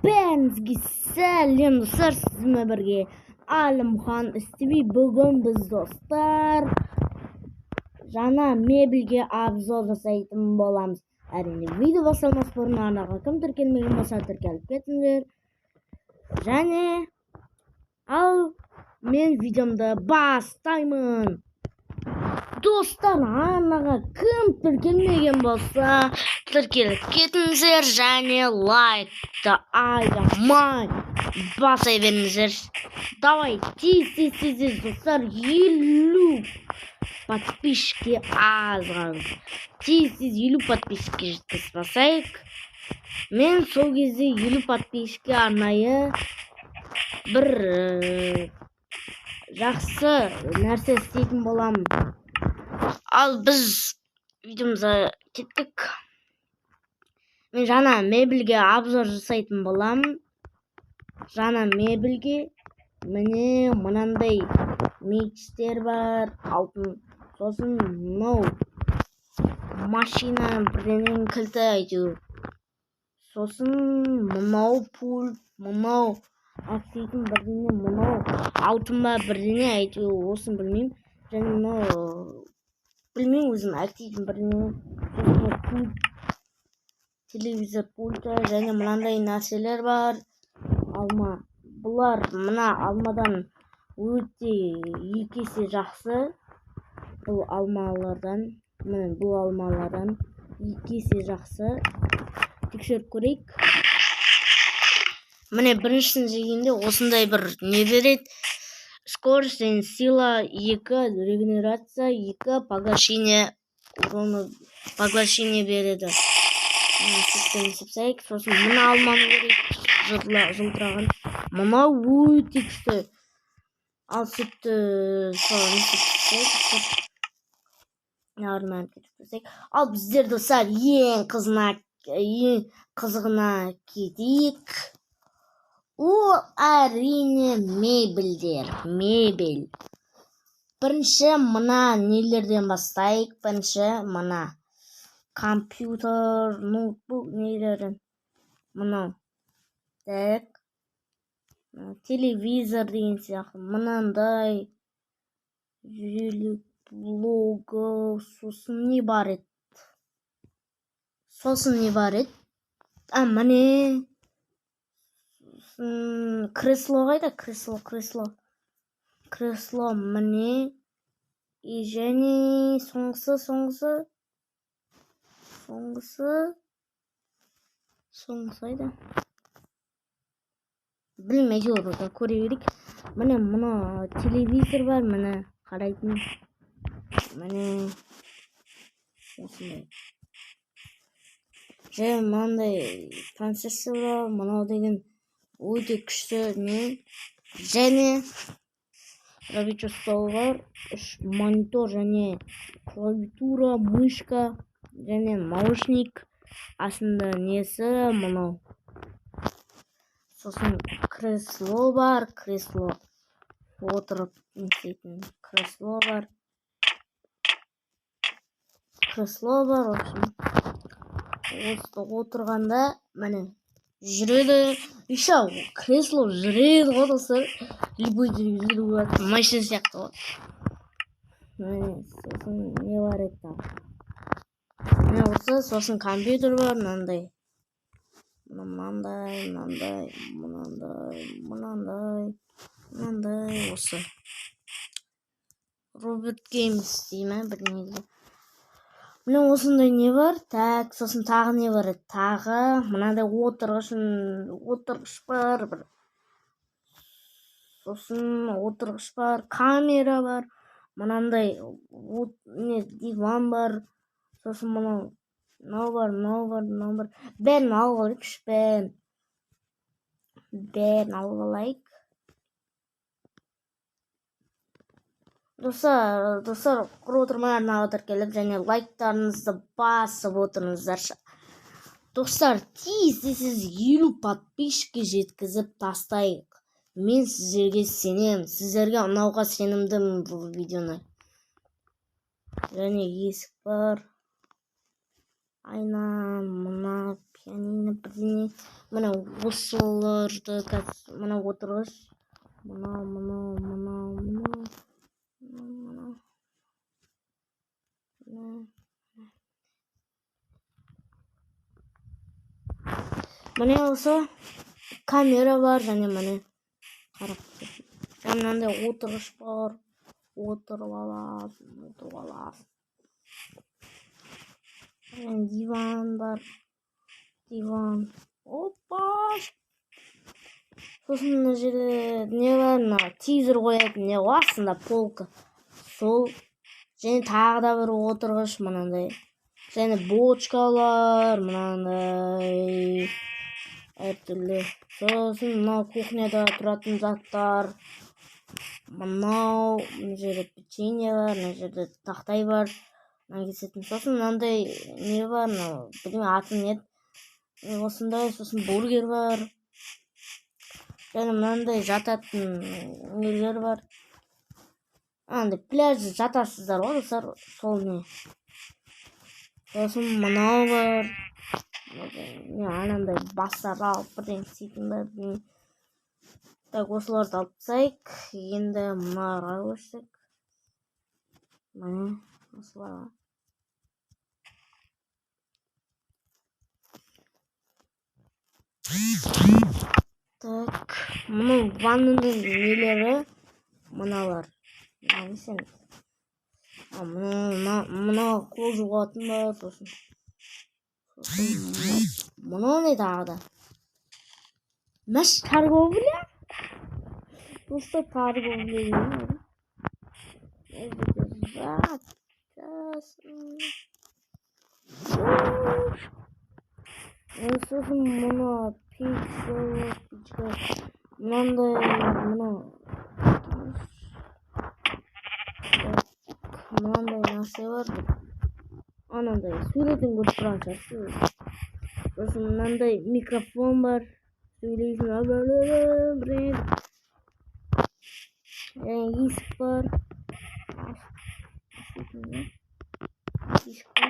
Бәріңізге сәлем, достар! Сізбен бірге Әлімхан Істеби. Бүгін біз, достар, жаңа мебельге обзор жасайтын боламыз. Әрине, видео басталмас бұрын арнаға кім тіркелмеген болса, тіркеліп кетіңдер. Және ал мен видеомды бастаймын. Достар, арнаға кім тіркелмеген болса, тіркеліп кетіңіздер және лайкты аямай баса беріңіздер. Давай, тез, тез, тез, тез, достар, 50 подписчикке аз қалды. Тез, тез 50 подписчикке жеткізіп басайық. Мен сол кезде 50 подписчикке арнайы бір жақсы нәрсе істейтін боламын. Ал біз видеомызға кеттік. Мен жаңа мебельге обзор жасайтын боламын. Жаңа мебельге, міне, мынандай мечтер бар, алтын. Сосын мынау машина бірдеңенің кілті әйтеуір. Сосын мынау пульт, мынау әктейтін бірдеңе, мынау алтын ба, бірдеңе әйтеуір, осын білмеймін. Және мынау, білмеймін өзім, әктейтін бірдеңе. Сосын мынау пульт, телевизор пульті және мынандай нәрселер бар. Алма. Бұлар мына алмадан өте екі есе жақсы. Бұл алмалардан, міне, бұл алмалардан екі есе жақсы. Тексеріп көрейік. Міне, біріншісін жегенде осындай бір не береді: скорость және сила екі, регенерация екі, поглощение урона, поглощение береді. Сүтпен есептейік. Сосын мына алманы көрейік, жылтыраған. Мынау өте күшті. Ал сүтті сол нормально. Ал біздер, достар, ең қызына, ең қызығына кетейік. Ол, әрине, мебельдер. Мебель. Бірінші мына нелерден бастайық. Бірінші мына компьютер, ноутбук нелерден. Мынау, так, телевизор деген сияқты, мынандай жүйелік блогы. Сосын не бар еді? Сосын не бар еді? А, міне. Сосын кресло қайда? Кресло, кресло, кресло, міне. И және соңғысы, соңғысы, соңғысы, соңғысы қайда? Білмеймін, әйтеуір көре берейік. Міне, мына телевизор бар, міне, қарайтын, міне, осындай. Және мынандай процессор бар. Мынау деген өте күшті не. Және рабочий стол бар, үш монитор және клавиатура, мышка және наушник, астында несі мынау. Сосын кресло бар, кресло, отырып не істейтін кресло бар, кресло бар. В общем, осы отырғанда, міне, жүреді. Еще кресло жүреді ғой, достар, любой жерге жүруге болады, машина сияқты ғой. Міне, сосын не бар еді тағы? Міне, осы. Сосын компьютер бар, мынандай, мынандай, мынандай, мынандай, мынандай, мынандай. Осы Роберт Геймс дей ма, бірдеңе. Міне, осындай не бар. Так, сосын тағы не бар еді? Тағы мынандай отырғыш, отырғыш бар бір. Сосын отырғыш бар, камера бар, мынандай не, диван бар. Сосын мынау, мынау бар, мынау бар, мынау бар. Бәрін алып алайықшы, бәрін, бәрін алып алайық. Достар, достар, құр отырмай, арнаға тіркеліп және лайктарыңызды басып отырыңыздаршы. Достар, тез, тез 50 подписчикке жеткізіп тастайық. Мен сіздерге сенемін, сіздерге ұнауға сенімдімін бұл видеоны. Және есік бар, айна, мына. Пианино бірдеңе. Міне, осыларды қазір, мына отырғыш, мынау, мынау, мынау, мынау, мынау, мынау. Міне, осы камера бар және міне, қарап, және мынандай отырғыш бар, отырып аласың, отырып аласың. Және диван бар, диван, опа. Сосын мына жерде не бар? Мына телевизор қоятын не ғой, астында полка сол. Және тағы да бір отырғыш мынандай, және бочкалар мынандай әртүрлі. Сосын мынау кухняда тұратын заттар, мынау, мына жерде печенье бар, мына жерде тақтай бар, мына кесетін. Сосын мынандай не бар, мынау білмеймін аты не еді, осындай. Сосын бургер бар және мынандай жататын нелер бар, андай пляжда жатасыздар ғой, достар, сол не. Сосын мынау бар, не, анандай бастарды алып бірдеңе істейтін ба, бірдеңе. Так, осыларды алып тастайық. Енді мыналарға көшсек, міне, осыларға. Так, мынау ваннаның нелері, мыналар. Мынау не сен? А, мынау қол жуатын бар, сосын мынау не тағы да? Мәш, торговля? Достар, торговля деген не? Жатасың. Сосын мына печка, печка, мынандай, мына мынандай нәрсе бар, анандай суретін көріп тұрған шығарсыз. Сосын мынандай микрофон бар, сөйлейсің, бірдеңе. Есік бар, есік па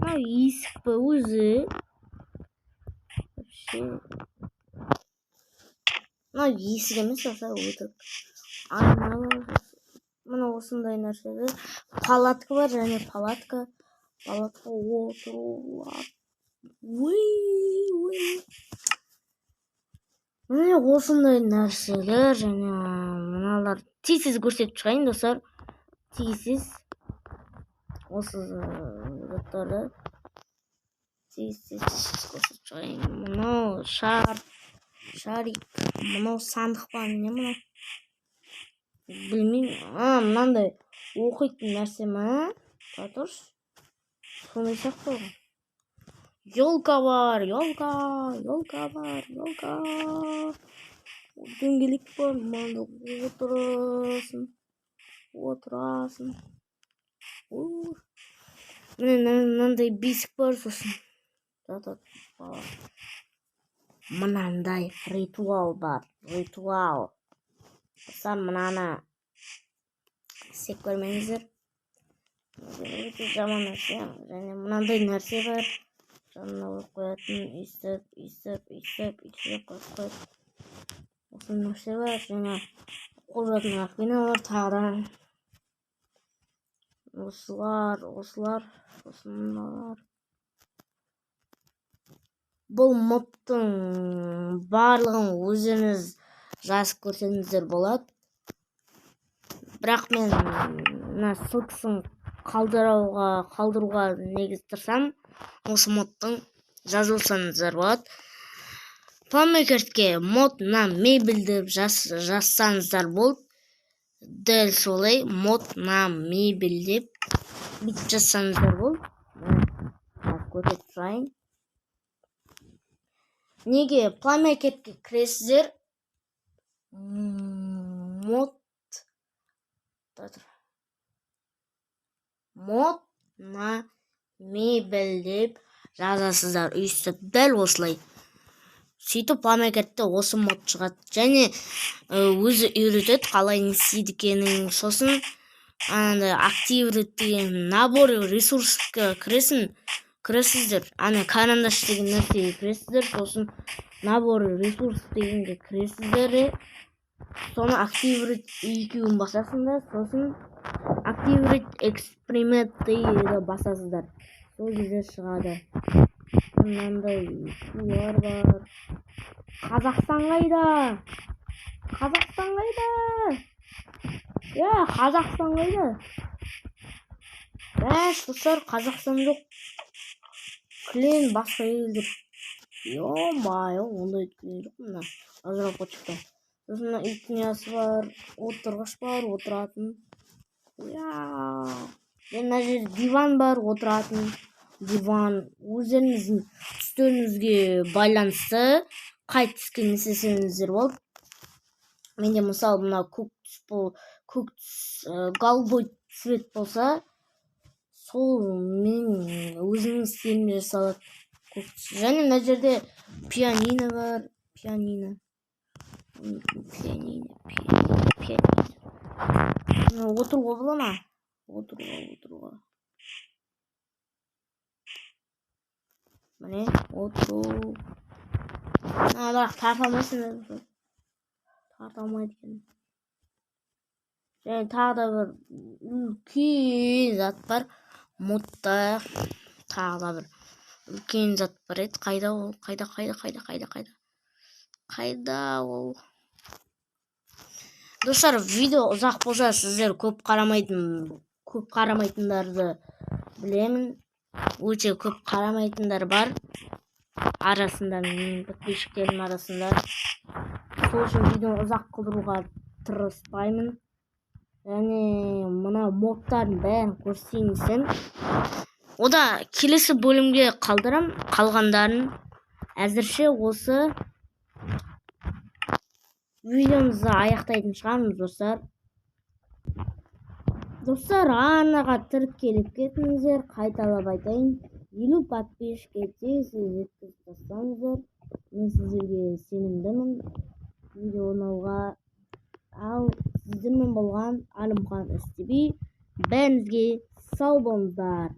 мынау, есік па өзі вообще? Мынау есік емес, достар, өтірік. Айна бар, мына осындай нәрселер. Палатка бар және палатка, палатка отыруға. Уй, уй. Міне, осындай нәрселер. Және мыналар тез тез көрсетіп шығайын, достар, тез тез осы заттарды тез тез тез көрсетіп шығайын. Мынау шар, шарик, мынау сандық па, не мынау, білмеймін. А, мынандай оқитын нәрсе ма? Тұра тұршы, сондай сияқты ғой. Елка бар, елка, елка бар, елка, дөңгелек бар, мынандай отырасың, отырасың. Міне, мынандай бесік бар, сосын жатады бала. Мынандай ритуал бар, ритуал, достар, мынаны істеп көрмеңіздер, өте жаман нәрсе. Және мынандай нәрсе бар, жанына қойып қоятын, өйстіп, өйстіп, өйстіп, өйстіп қойып қояды. Осындай нәрсе бар. Және қол жуатын раковина бар тағы да. Осылар, осылар, сосын мыналар. Бұл модтың барлығын өздеріңіз жазып көрсеңіздер болады, бірақ мен мына ссылкасын қалдыруға негізі тырысамын. Осы модтың жазылсаңыздар болады. Пламекертке мод на мебель деп жазсаңыздар болды. Дәл солай мод на мебель деп бүйтіп жазсаңыздар болды. Көрсетіп тұрайын. Неге Пламекертке кіресіздер? Мод на мебель деп жазасыздар өйстіп, дәл осылай. Сөйтіп Пламекертте осы мод шығады және өзі үйретеді қалай не істейді екенін. Сосын анандай активировать деген набор ресурсқа кіресің. Кіресіздер, ана карандаш деген нәрсеге кіресіздер, сосын набор ресурс дегенге кіресіздер де, соны активировать екеуін басасыңдар, сосын активировать эксперимент дегенді басасыздар. Сол кезде шығады. Мынандай тулар бар. Қазақстан қайда? Қазақстан қайда? Иә, Қазақстан қайда? Бәш, достар, Қазақстан жоқ. Кілең басқа елдер. Ё-моё, ондай кілең жоқ мына разработчикта. Сосын мына иттің ұясы бар, отырғыш бар, отыратын. Иә. Мына жерде диван бар, отыратын. Диван өздеріңіздің түстеріңізге байланысты қай түске не істесеңіздер болады. Менде, мысалы, мына көк түс, бол көк түс, голубой цвет болса, сол менің өзімнің стилімде жасалады көк түс. Және мына жерде пианино бар, пианино, пианино, пианино, пианино. Отыруға бола ма? Отыруға. Міне, отыру. Бірақ тарта алмайсың, тарта алмайды екен. Және тағы да бір үлкен зат бар модта. Тағы да бір үлкен зат бар еді. Қайда ол? Қайда, қайда, қайда, қайда, қайда, қайда ол? Достар, видео ұзақ болса, сіздер көп қарамайтындарды білемін. Өте көп қарамайтындар бар арасында, менің подписчиктерім арасында. Сол үшін видеоны ұзақ қылдыруға тырыспаймын. Және мына модтардың бәрін көрсетейін десем, ода келесі бөлімге қалдырам қалғандарын. Әзірше осы видеомызды аяқтайтын шығармыз, достар. Достар, арнаға тіркеліп кетіңіздер. Қайталап айтайын, 50 подписчикке тез жеткізіп тастаңыздар. Мен сіздерге сенімдімін видео ұнауға. Ал сіздермен болған Әлімхан СТБ. Бәріңізге сау болыңыздар.